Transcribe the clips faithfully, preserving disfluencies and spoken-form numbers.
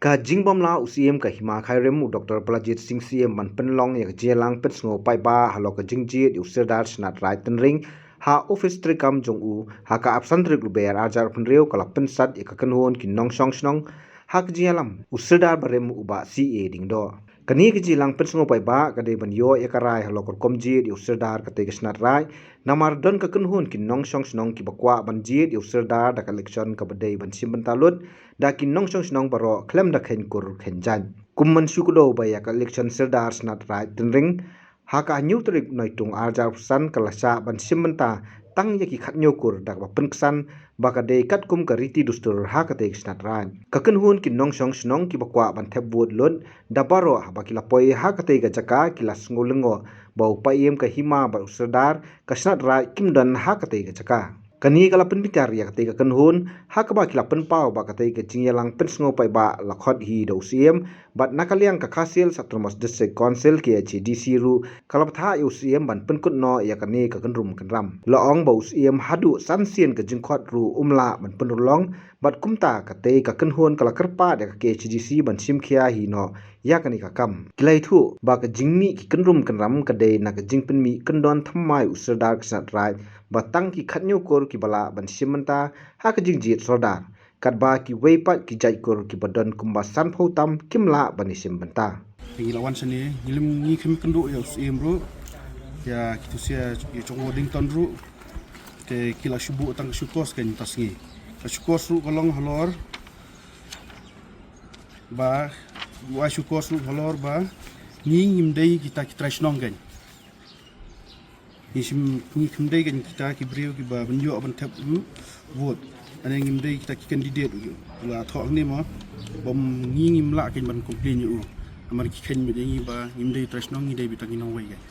Ka jingbym lah u Syiem ka Hima Khyrim u Doctor Praljit Singh Syiem ban pynlong ïa ka jingïalang pynsngew paidbah halor ka jingjied ïa u Sirdar Shnat Raij Tynring ha ophis treikam jong u ha ka arphew san tarik Lber arhajar arphew hynriew ka la pynsat ïa ka kynhun ki nongshong shnong ha ka jingïalam u Sirdar barim u Bah C A Diengdoh. Kane ka jingïalang pynsngew paidbah ka dei ban ïoh ïa ka rai halor ka rukom jied ïa u Sirdar katei ka Shnat Raij, namar don ka kynhun ki nongshong shnong kiba kwah ban jied ïa u Sirdar da ka election kaba dei ban shim bynta lut da ki nongshong shnong baroh khlem da kheiñ kur kheiñ jait. Kum ban shu kdew ba ïa ka election Sirdar Shnat Raij Tynring ha ka hynñiew tarik Naitung arhajar arphew san ka la shah ban shim bynta tang ïa ki khathynñiew kur da kaba pynksan ba ka dei katkum ka riti dustur ha katei ka Shnat Raij. Ka kynhun ki nongshong shnong kiba kwah ban thep vote lut da baroh haba ki la poi ha katei ka jaka ki la sngew lyngngoh ba u paiem ka Hima bad u Sirdar ka Shnat Raij kim don ha katei ka jaka. Kane ka la pynbitar ïa katei ka kynhun ha kaba ki la pynpaw ba katei ka jingïalang pynsngew paidbah la khot hi da u Syiem, bad na ka liang ka Khasi Hills Autonomous District Council, K H A D C ruh ka la bthah ïa u Syiem ban pynkut noh ïa kane ka kynrum kynram. La ong ba u Syiem haduh san sien ka jingkhot ruh um lah ban pynurlong, bad kumta katei ka kynhun ka la kyrpad ïa ka K H A D C ban shim khia hi noh ïa kane ka kam. Ki la ïathuh ba ka jingmih ki kynrum kynram ka dei na ka jingpynmih kyndon thymmai u Sirdar ka Shnat Raij ba tang ki khathynñiew kur kiba lah ban shim bynta ha ka jingjied Sordar, katba kiwei pat ki jait kur kiba don kumba sanphew tam kim lah ban ïashim bynta. Te ngi la wan shane, ngi lem ngi kham kynduh ïa u Syiem ruh, ïa ki tusia ïa jong Waddington ruh. Te ki la shu buh tang ka shukos kan ta sngi. Ka shukos ruh ka long halor ba, u ai shukos ruh halor ba ngi ngim dei kita ki trai shnong kan. Ngi shim, ngi kham dei kan kita ki briew kiba ban ïoh ban thep, hmm, vote. Ane ngim dei kita ki candidate u la thoh hangne mo. Bym, ngi ngim lah kan ban complain ïa u. Namar ki kheiñ beit ïa ngi ba ngim dei trai shnong, ngi dei beit tang ki nongwei kan.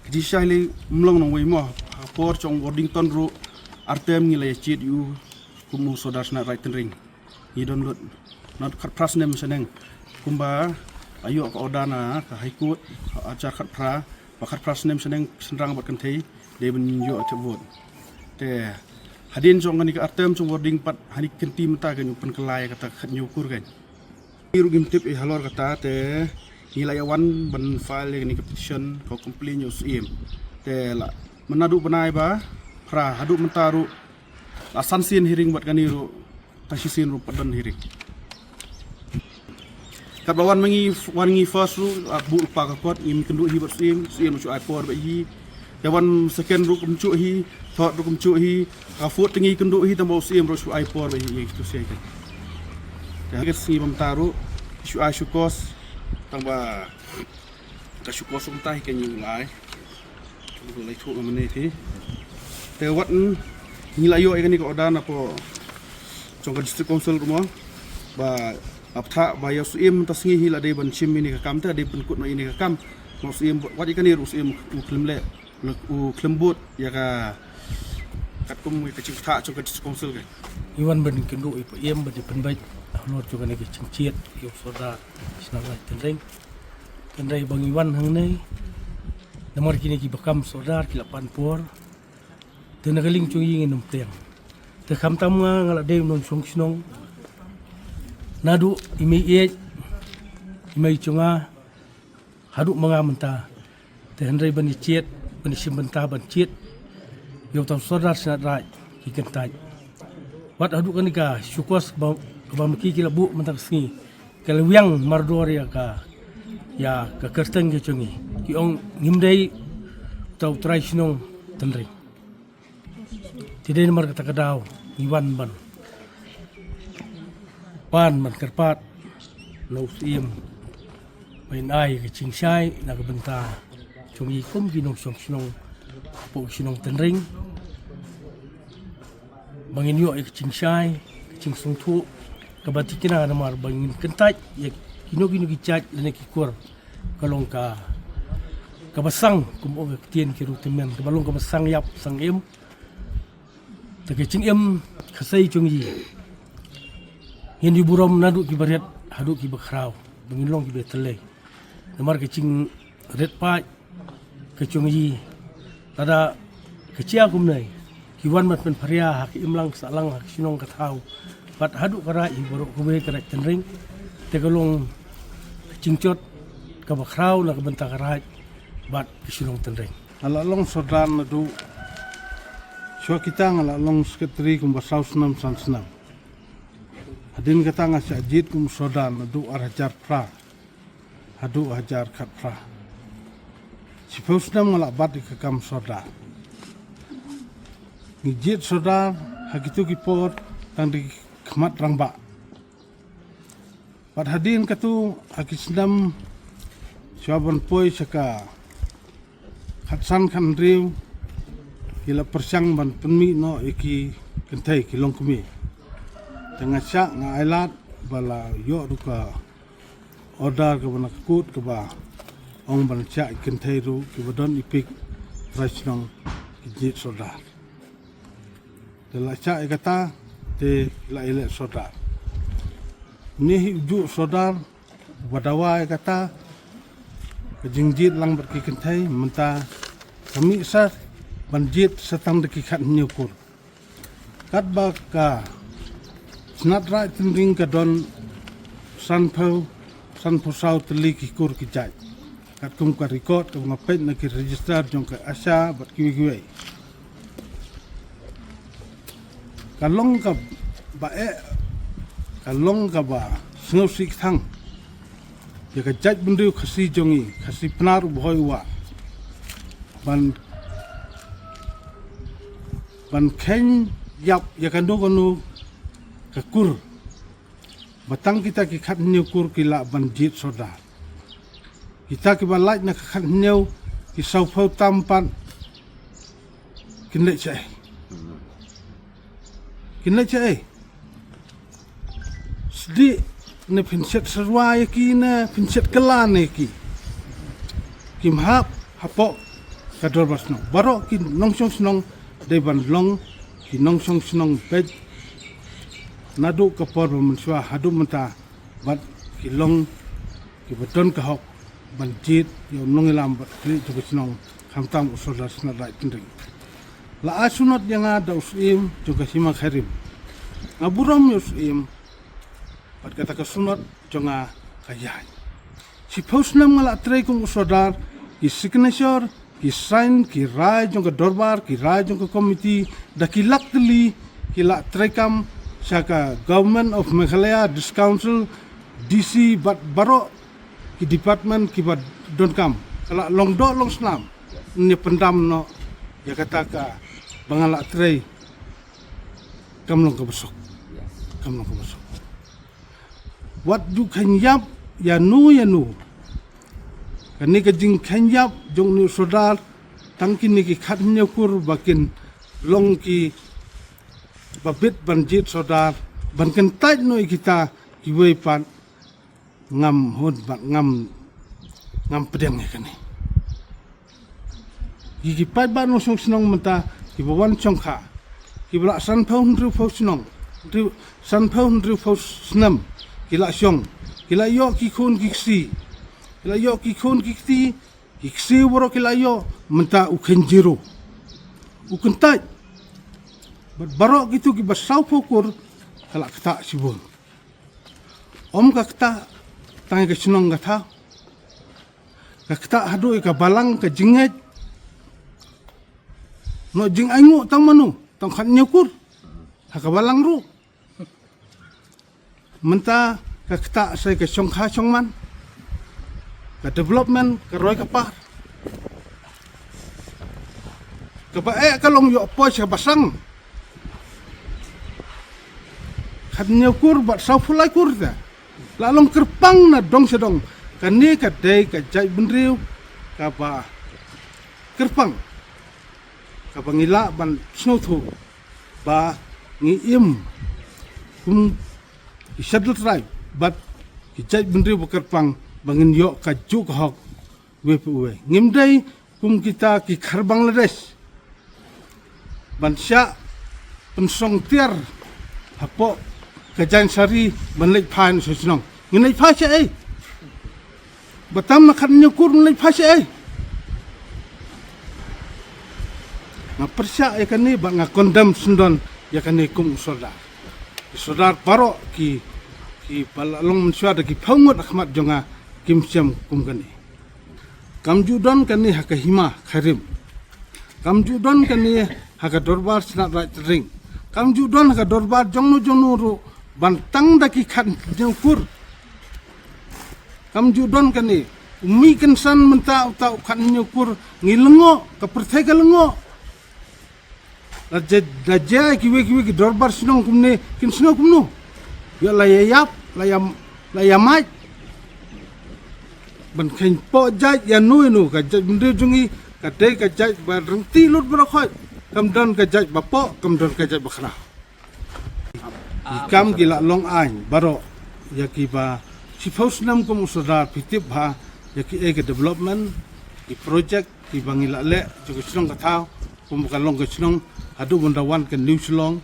Ki jingshai lei ym long nongwei mo. Ha por jong Waddington ruh ar term ngi la ïa jied ïa u kum u Sordar Shnat Raij Tynring. Ngi don lut. Nat khatphra snem shaneng. Kumba la ïoh ka order na ka High Court, ha arhajar khatphra, ba khatphra snem shaneng shynrang bad kynthei dei ban ïoh thep vote. Te hadien jong kane ka ar term jong Warding pat ha kine ki kynti mynta kan ïoh pynkylla ïa kata ka khathynñiew kur kan. Ngi ruh ngim tip ei halor kata te ngi la ïa wan ban file ïa kane ka petition, ka complain ïa u Syiem. Te la mynta naduh bnai ba phra haduh mynta ruh la san sien hearing bad kane ruh tang shisien ruh pat don hearing. Katba wan ma ngi, wan ngi first ruh, ah, buh lypa ka kot, ngim kynduh hi bad u Syiem, u Syiem shu ai por bad hi. Te wan second ruh kumjuh hi, third ruh kumjuh hi, ka fourth te ngi kynduh hi, tang ba u Syiem ruh shu ai por bad hi, ïa kitu shisha. Te ha ka sngi ba mynta ruh shu ai shukos, tang ba ka shukos mynta hi ka ngi u la ai. Ka la ïathuh nga mynne hi. Te wat, mm, ngi la ïoh ïa kane ka order na pdeng jong ka District Council ruh mo. Ba, ba bthah ba ïa u Syiem mynta sngi hi la dei ban shim ïa kane ka kam, te dei pynkut noh ïa kane ka kam. Mo, u Syiem wat ïa kane ruh u Syiem u khlem leh, u khlem bud ïa ka katkum ïa ka jingbthah jong ka District Council ka. Ngi wan ban kynduh ïa u Syiem ban ïa pynbeit halor jong kane ka jingjied ïa u Sordar Shnat Raij Tynring. Hynrei ba ngi wan hangne namar kine kiba kam Sordar ki la pan por. Te na ka liang jong ngi ngin ym tieng. Te khamtam nga, nga la dei u nongshong shnong naduh i mei ïeit, i mei jong nga, haduh ma nga mynta. Te hynrei ban ïa jied, ban ïa shim bynta ban jied ïa uta u Sordar Shnat Raij ki kyntait. Wat haduh kane ka shukos ba, ba ma ki ki la buh mynta ka sngi ka la wiang mardor ïa ka, ïa ka kyrteng ka jong ngi. Ki ong ngim dei uta u trai shnong Tynring. Te dei namar kata ka daw ngi wan ban pan ban kyrpad na u Syiem ba in ai ka jingshai na ka bynta jong ngi kum ki nongshong shnong hapoh ka shnong Tynring. Ba ngin ïoh ïa ka jingshai, ka jingsngewthuh kaba tikna namar ba ngin kyntait ïa kino kino ki jait lane ki kur. Ka long ka, kaba sang, kum ong ka ktien ki ruh tymmen, kaba long kaba sang ïap sang im. Te ka jingim ka sei jong ngi, ngin ïa burom naduh kiba rit haduh kiba khraw, ba ngin long kiba tyllei. Namar ka jingrit paid ka jong ngi, lada ka jia kumne, ki wan ban pynpharia ha ka imlang ka sahlang, ha ka shnong ka thaw, bad haduh ka Raid hi baroh kawei, ka Raid Tynring. Te ka long ka jingjot kaba khraw na ka bynta ka Raid bad ka shnong Tynring. Nga la long sordar naduh, shuwa kita nga la long sekretari kumba saw snem, san snem. Hadien kata nga shah jied kum u sordar naduh ar hajar phra haduh hajar khatphra. Shiphew snem nga la bat ïa ka kam sordar. Ngi jied sordar ha kito ki por tang da ki khmat rangbah. Bad hadien kato, ha ki snem shuwa ban poi sha ka khatsan khathynriew, ki la pyrshang ban pynmih noh ïa ki kynthei, ki longkmie. Te nga shah, nga ailad ba la ïoh ruh ka order kaba na ka court kaba ong ban shah ïa ki kynthei ruh kiba don ïa ki trai shnong ki jied sordar. Te la shah ïa kata, te la ïaleh sordar. Une hi ujuh sordar uba dawa ïa kata ka jingjied lang bad ki kynthei, mynta ka mih sha ban jied sa tang da ki khathynñiew kur. Katba ka Tnad Raid Tynring ka don sanphew, sanphew saw tylli ki kur ki jait. Katkum ka record kaba nga peit na ki register jong ka ASHA bad kiwei kiwei. Ka long kaba eh, ka long kaba sngewsih kthang ïa ka jaitbynriew Khasi jong ngi, Khasi Pnar uba hoi uba wah, ban, ban kheiñ ïap ïa kano kano ka kur. Ba tang kita ki khathynñiew kur ki lah ban jied sordar. Kita kiba lait na ka khathynñiew, ki sawphew tam pat, kin leit shaei? Kin leit shaei? Sdie ne phin shet syrwa ïa ki ne phin shet kylla ne ïa ki. Kim hap hapoh ka dorbar shnong. Baroh ki nongshong shnong dei ban long ki nongshong shnong beit naduh ka por ba mynshuwa haduh mynta, bad ki long kiba don ka hok ban jied ïa u nongïalam bad khlieh jong ka shnong, khamtam u sordar Tnad Raid Tynring. La ai shnong ïa nga da u Syiem jong ka Hima Khyrim. Nga burom ïa u Syiem bad kata ka shnong jong nga ka ïaid. Shiphew snem nga la trei kum u sordar, ki signature, ki sign, ki rai jong ka dorbar, ki rai jong ka komiti, da ki lak tylli ki la treikam sha ka Government of Meghalaya, District Council, D C bad baroh ki department kiba donkam. Ka la long doh long snam. Ngin ïa pyndam noh ïa kata kaba nga la trei kam long kaba suk. Kam long kaba suk. Wat ju kheiñ ïap ïano ïano. Kane ka jingkheiñ ïap jong une u sordar, tang kine ki khathynñiew kur ba kin long kiba bit ban jied sordar, ban kyntait noh ïa kita kiwei pat, ngam hun bad ngam, ngam pdiang ïa kane. Ki, ki paidbah nongshong shnong mynta kiba wan shongkha, kiba la sanphew hynriewphew shnong, hynriew, sanphew hynriewphew snem ki la shong, ki la ïoh ki khun ki ksiew, ki la ïoh ki khun ki kti, ki ksiew baroh ki la ïoh, mynta u kheiñ zero. U kyntait. Bad baroh kito kiba sawphew kur ka la ktah shibun. Ym ka ktah tang ïa ka shnong ka thaw. Ka ktah haduh ïa ka balang, ka jingngeit. Noh jingainguh tang mano, tang khathynñiew kur ha ka balang ruh. Mynta ka ktah sa ïa ka shongkha shongman, ka development, ka roi ka par. Kaba eh ka long ïoh poi sha basang. Khathynñiew kur bad sawphew lai kur te la long kyrpang na dong sha dong. Kane ka dei ka jaitbynriew kaba kyrpang, kaba ngi lah ban sngewthuh ba ngi im kum ki Scheduled Tribe bad ki jaitbynriew ba kyrpang ba ngin ïoh kajuh ka hok. Wei pa wei. Ngim dei kum kita ki khar Bangladesh ban shah pynsong tiar hapoh ka jaiñsari ban leit phai na shnong. Ngin leit phai shaei? Ba tam na khathynñiew kur ngin leit phai shaei? Nga pyrshah ïa kane bad nga condemn sngewdon ïa kane kum u sordar. Ki sordar baroh ki, ki ba la long mynshuwa da ki phew ngut ha khmat jong nga kim shem kum kane. Kam ju don kane ha ka hima ka rim. Kam ju don kane ha ka dorbar Syiemlieh Raid Tynring. Kam ju don ha ka dorbar jongno jongno ruh ban tang da ki khathynñiew kur. Kam ju don kane. U mih kynsan mynta uta u khathynñiew kur ngi lyngngoh, ka pyrthei ka lyngngoh. La jia, la jia kiwei kiwei ki dorbar shnong kumne kin sngew kumno. Ïa la ïa ïap, la ïa, la ïa mait. Ban kheiñ poh jait ïa no ïa no, ka jaitbynriew jong ngi ka dei ka jait ba ryntih lut baroh khoit. Kam don ka jait ba poh, kam don ka jait ba khraw. Ki kam ki la long aiñ baroh ïa ki ba shiphew snem kum u sordar phi tip bha ïa ki, eh, ki development, ki project ki ba ngi la leh jong ka shnong ka thaw, kum ka long ka shnong haduh ban da wan ka New Shillong.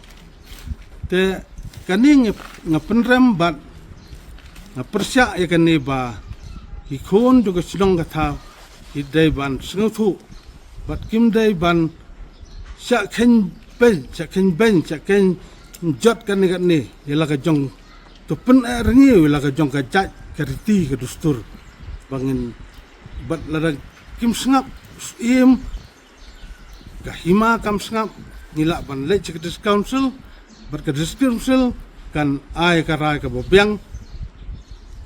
Te kane nga, nga pynrem bad nga pyrshah ïa kane ba ki khun jong ka shnong ka thaw ki dei ban sngewthuh bad kim dei ban shah kheiñ beiñ, shah kheiñ beiñ, shah kheiñ jot kane kane ïa la ka jong, to pyneh rngiew ïa la ka jong ka jait ka riti ka dustur. Ba ngin, bad lada kim sngap Syiem, ka hima kam sngap, ngi lah ban leit sha ka District Council bad ka District Council kan ai ka rai kaba biang.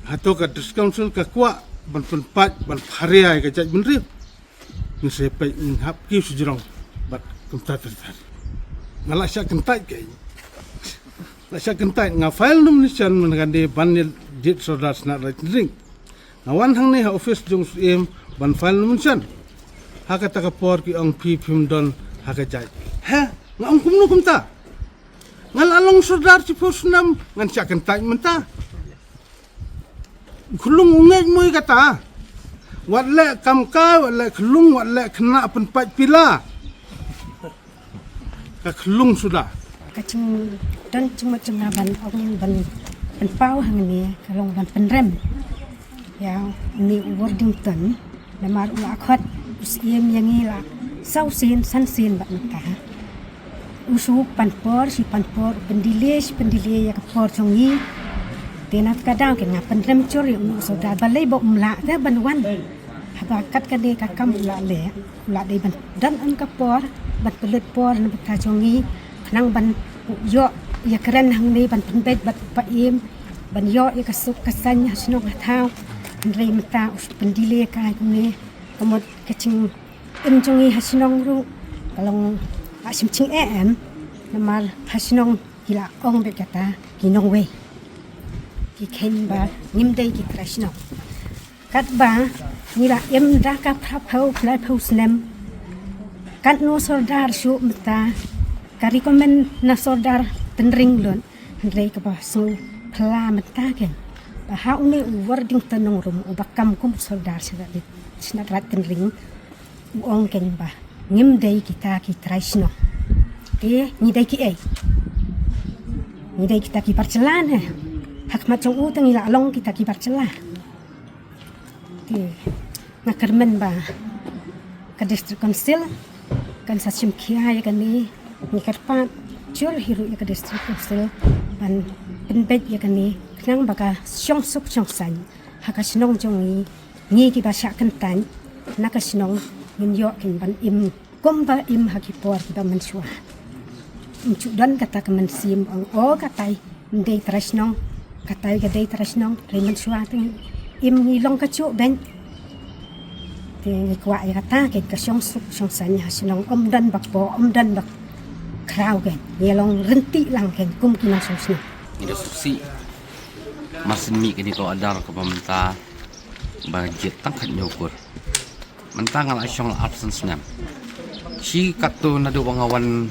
Hato ka District Council ka kwah ban pynpait ban pharia ïa ka jaitbynriew? Ngin sa peit, ngin hap kiew sha jrong bad kumta ter ter. Nga la shah kyntait, ka la shah kyntait, nga file nomination mynta ka sngi ban ïa jied sordar Syiemlieh Raid Tynring. Nga wan hangne ha office jong u Syiem ban file nomination. Ha kata ka por ki ong phi phim don ha ka jait. He, nga ong kumno kumta? Nga la long sordar shiphew snem, ngan shah kyntait mynta. Khyllung u ngeit mo ïa kata. Wat leh kam kai, wat leh khyllung, wat leh khynnah pynpait pila. Ka khyllung suda. Ka jingdon jingmut jong nga ban ong ban pynpaw hangne ka long ban pynrem ïa une u Worthington. Namar u la khot u Syiem ïa ngi la saw sien san sien bad mynta. U shu pan por shi pan por, u pyndelay shi pyndelay ïa ka por jong ngi. Te na ka daw kane nga pynrem jur ïa une u sordar balei ba um lah te ban wan. Haba kat kane ka kam u la leh, u la dei ban don ïa ka por ban pynlut por na bynta jong ngi, khnang ban ïoh ïakren hangne ban pynbeit bad u Paiem, ban ïoh ïa ka suk ka saiñ ha shnong ha thaw. Hynrei mynta u pyndelay kai kumne, ka mut ka jingim jong ngi ha shnong ruh ka long, ah, shim jingeh em. Namar ha shnong ki la ong beit kata ki nongwei, ki kheiñ ba ngim dei ki trai shnong. Katba ngi la im da ka phra phew, phra phew snem. Katno sordar shuh mynta, ka recommend na sordar Tynring lut, hynrei kaba sngewphylla mynta keiñ ba ha une u Worthington Nongrum uba kam kum u sordar Syiemlieh Raid Tynring, u ong keiñ ba ngim dei kita ki trai shnong. Te ngi dei kiei? Ngi dei kita ki bar jylla ne? Ha khmat jong u te ngi la long kita ki bar jylla. Te nga kyrmen ba ka District Council kan sa shim khia ïa kane. Ngi kyrpad jur hi ruh ïa ka District Council ban pynbeit ïa kane, khnang ba ka shong suk shong saiñ ha ka shnong jong ngi, ngi kiba shah kyntait na ka shnong ngin ïoh keiñ ban im kumba im ha ki por kiba mynshuwa. Ym ju don kata ka mynsiem ong, o, katai ym dei trai shnong, katai ka dei trai shnong. Hynrei mynshuwa te ngi im, ngi long kajuh beit. Te ngi kwah ïa kata keiñ, ka shong suk shong saiñ ha shnong, ym don ba poh, ym don ba khraw keiñ. Ngi long ryntih lang keiñ kum ki nongshong shnong. Ngi da suk sih mar syn mih kane ka order kaba mynta ba jied tang khathynñiew kur. Mynta nga la shong la arphew san snem. Shi katto naduh ba nga wan,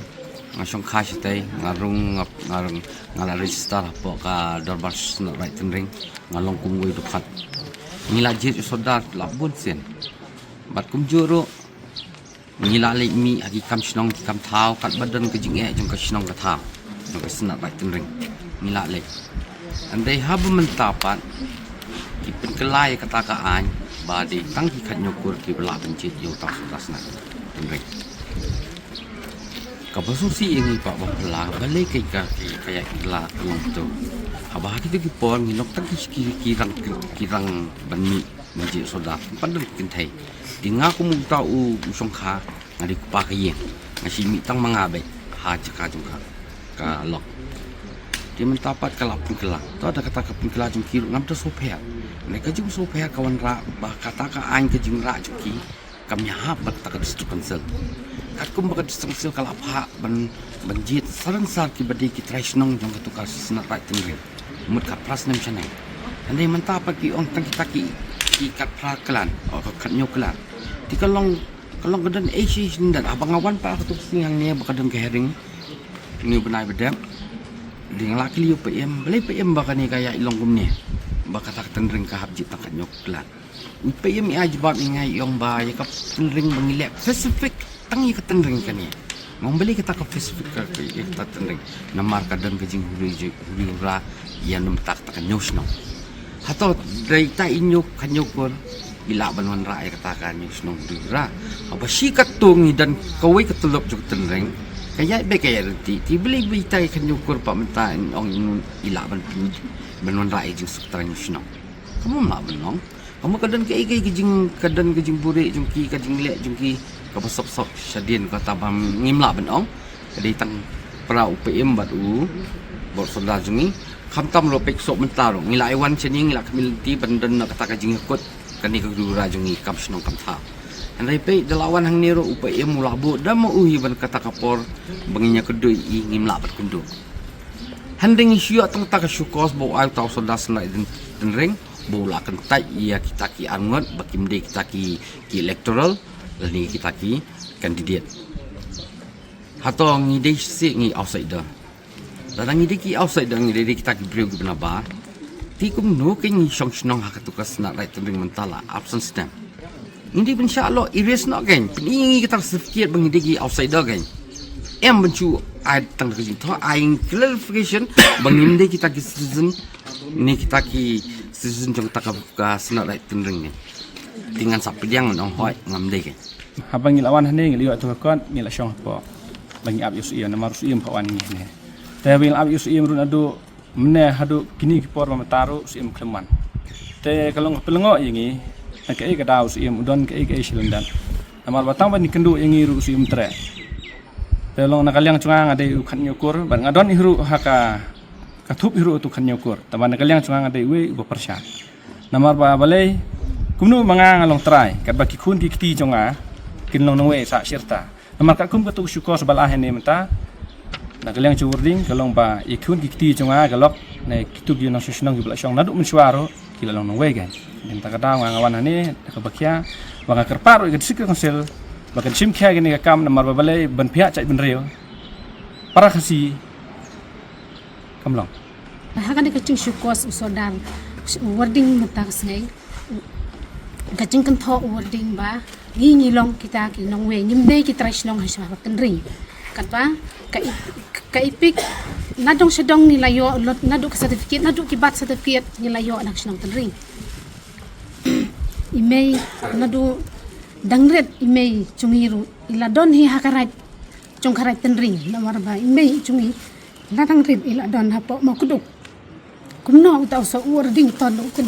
nga shongkha shatei, nga rung, nga, nga rung, nga la register hapoh ka dorbar Syiemlieh Raid Tynring, nga long kum uwei u dkhot. Ngi la jied u sordar la bun sien. Bad kumjuh ruh ngi la leit mih ha ki kam shnong ki kam thaw, katba don ka jingeh jong ka shnong ka thaw, jong ka Syiemlieh Raid Tynring, ngi la leit. Hynrei haba mynta pat ki pynkylla ïa kata ka aiñ ba dei tang ki khathynñiew kur kiba lah ban jied ïa uta u sordar Syiemlieh Raid Tynring. Kaba sngewsih ïa ngi pat ba phylla, balei ka, ka, ka ïaid kylla ka long to. Haba ha kito ki por ngi long tang ki, ki, ki rang, ki, ki rang ban mih ban jied soda. Pat don kynthei. Te nga kum uta u, u shongkha, nga dei u kpa ka ïing. Nga shu mih tang ma nga beit ha jaka jong ka, ka lok. Te mynta pat ka la pynkylla. To da kata ka pynkylla jong ki ruh ngam da sngewpher. Hynrei ka jingsngewpher ka wanrah ba kata ka aiñ ka jingrah jong ki kam ïahap bad kata ka District Council. Katkum ba ka District Council ka la phah ban, ban jied sharensar kiba dei ki trai shnong jong kato ka Synod Raid Tynring. Mut ka phra snem shane. Hynrei mynta pat ki ong tang kita ki, ki khatphra klan, o ka khathynñiew klan. Te ka long, ka long ka don ei shi shisien, haba nga wan pat ha kato ka sngi hangne ba ka don ka hearing. Une u bnai ba dep. Dei nga la kylli ïa u Paiem, balei Paiem ba kane ka ïaid long kumne. Ba kata ka Tynring ka hap jied tang khathynñiew klan. U Paiem i ai jubab ïa nga, i ong ba ïa ka Tynring ba ngi leh Pacific tang ïa ka Tynring kane. Nga ong balei kata ka Pacific ka, ka, ïa kata Tynring. Namar ka don ka jinghuri, huri hura ïa namar kata ka hynñiew shnong. Hato dei ita i hynñiew, ka hynñiew kur i lah ban wanrah ïa kata ka hynñiew shnong huri hura. Haba shi katto ngi don kawei ka tulop jong ka Tynring. Ka ïaid beit ka ïaid ryntih. Te balei ba ita i ka hynñiew kur pat mynta in ong i lah ban pyn, ban wanrah ïa jingsuk trai hynñiew shnong. Kam lah ban ong. Ka mut ka don kaei kaei ka jing, ka don ka jingbuhrieh jong ki, ka jingleh jong ki kaba sop sop shadien, kata ba ngim lah ban ong. Ka dei tang para u Paiem bad u bor sordar jong ngi. Khamtam ruh peit soh mynta ruh ngi la ai wan shane, ngi la khmih lynti ban don na kata ka jingïakut kane ka huri hura jong ngi kam shnong kam thaw. Hynrei peit da la wan hangne ruh u Paiem u la buh da ma u hi ban kata ka por ba ngin ïakynduh ïa i, ngim lah ban kynduh. Hynrei ngi shu ïoh tang kata ka show cause ba u ai uta u sordar Synod Raid Tynring ba u la kyntait ïa kita ki arngut ba kim dei kita ki, ki electoral lane kita ki candidate. Hato ngi dei shisha ngi outsider. Lada ngi dei ki outsider, ngi dei, dei kita ki briew kiba nabar. Te kumno kein ngi shong shnong ha kato ka Synod Raid Tynring mynta la absent stem. Ngi dei ban shah lok erase noh kein. Pyni ngi kita certificate ba ngi dei ki outsider kein. Em ban shu ai tang ka jingthoh, ai clarification ba ngim dei kita ki citizen, ne kita ki citizen jong kata ka, ka Synod Raid Tynring ne. Te ngan sa pdiang ngan ong hooid ngam dei kein. Haba ngi la wan hangne ngi la ïoh ïa kato ka kot, ngi la shong hapoh ba ngi ap ïa u Syiem, namar u Syiem u phah wan ïa ngi hangne. Te haba ngi la ap ïa u Syiem ruh naduh mynne haduh kine ki por ba mynta ruh u Syiem um khlem wan. Te ka long ka pynlyngngoh ïa ngi, na kaei ka daw u Syiem u don kaei kaei shi lyndet. Namar ba tang ban ïakynduh ïa ngi ruh u Syiem um treh. Te long na ka liang jong nga, nga dei u khathynñiew kur bad nga don hi ruh ha ka, ka thup hi ruh uto u khathynñiew kur. Tangba na ka liang jong nga, nga dei uwei uba pyrshah. Namar ba balei, kumno ma nga nga long trai, katba ki khun ki kti jong nga kin long nongwei sha shi rta. Namar katkum kato ka show cause ba la ai hangne mynta, na ka liang jong u Warding ka long ba ïa ki khun ki kti jong nga ka lok, ne kito ki nongshong shnong kiba la shong naduh mynshuwa ruh ki la long nongwei kein. Te mynta ka daw nga, nga wan hangne da kaba khia ba nga kyrpad ruh ïa ka District Council ba kan shim khia ïa kane ka kam, namar ba balei, ban phiah jaitbynriew para Khasi kam long. Ha kane ka jingshow cause u sordar u Warding mynta ka sngi, ka jingkynthoh u Warding ba ngi, ngi long kita ki nongwei, ngim dei ki trai shnong ha shnong Tynring. Katba ka i, ka EPIC nadong shadong ngi la ïoh, naduh ka certificate, naduh ki birth certificate ngi la ïoh na ka shnong Tynring. I mei naduh dang rit i mei jong ngi ruh i la don hi ha ka Raid, jong ka Raid Tynring, namar ba i mei jong ngi la dang rit i la don hapoh Mawkduk. Kumno uta u Sir Warding Ton u kyn,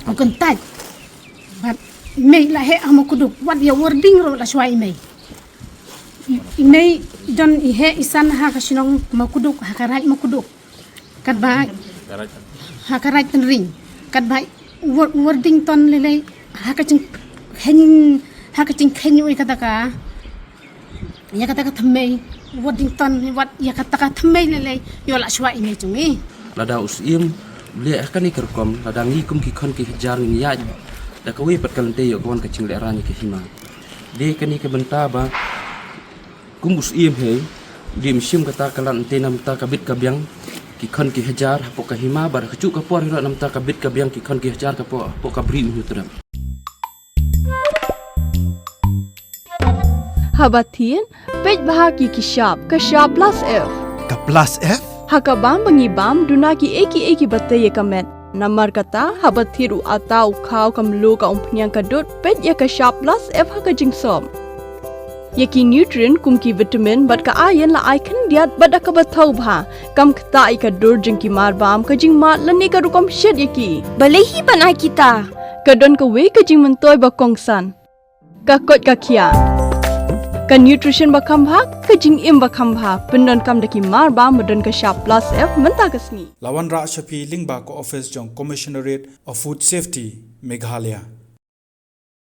u kyntait. Bad i mei la heh ha Mawkduk, wat ïa u Warding ruh la shuwa i mei. I, i mei don i heh i san ha ka shnong Mawkduk, ha ka Raid Mawkduk. Katba ha ka Raid Tynring. Katba u Warding Ton lei lei ha ka jingkheiñ, ha ka jingkheiñ u ïa kata ka, ïa kata ka thymmei, u Warding Ton wat ïa kata ka thymmei lei lei, ïoh la shuwa i mei jong ngi. Lada u Syiem u leh ha kane ka rukom, lada ngi kum ki khon ki hajar ngin ïaid da kawei pat ka lynti, ïoh ka wan ka jinglehrain ïa ka hima. Dei kane ka bynta ba kum u Syiem hi, dei ym shim kata ka lad, te namar kata ka bit ka biang ki khon ki hajar hapoh ka hima, bad ha kajuh ka por hi ruh namar kata ka bit ka biang ki khon ki hajar hapoh, hapoh ka Bri u Hynñiewtrep. Haba thied, peit bha ki, ki shap, ka shap Plus F. Ka Plus F? Ha ka bam ba ngi bam, duna kiei kiei kiba tei ïa ka met. Namar kata, haba thied u atta, u khaw, ka mluh, ka umphniang, ka dud, peit ïa ka shap Plus F ha ka jingsop. Ïa ki nutrient kum ki vitamin bad ka iron la ai khyndiat bad da kaba thaw bha. Kam ktah ïa ka dur jong ki marbam, ka jingmad lane ka rukom shet ïa ki. Balei hi ban ai kita? Ka don kawei ka jingmyntoi ba kongsan. Ka koit ka khiah. Ka nutrition ba kham bha, ka jingim ba kham bha. Pyndonkam da ki marbam ba don ka shap plus F mynta ka sngi. La wanrah sha phi lyngba ka office jong Commissionerate of Food Safety, Meghalaya.